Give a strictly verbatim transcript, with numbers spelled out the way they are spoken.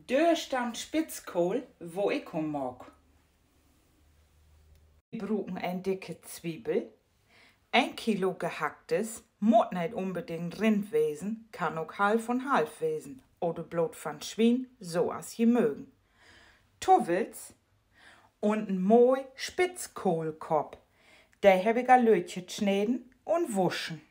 Dor steiht Spitzkohl, wo ik hum maak. Wi bruken en dicke Zwiebel, een Kilo Gehacktes, mutt neet unbedingt Rind wesen, kann ok half un half wesen, oder Bloot van Swien, so as ji mögen. Tuffels un en moi Spitzkohlkopp. De hebb ik al lüttjet sneden un wuschen.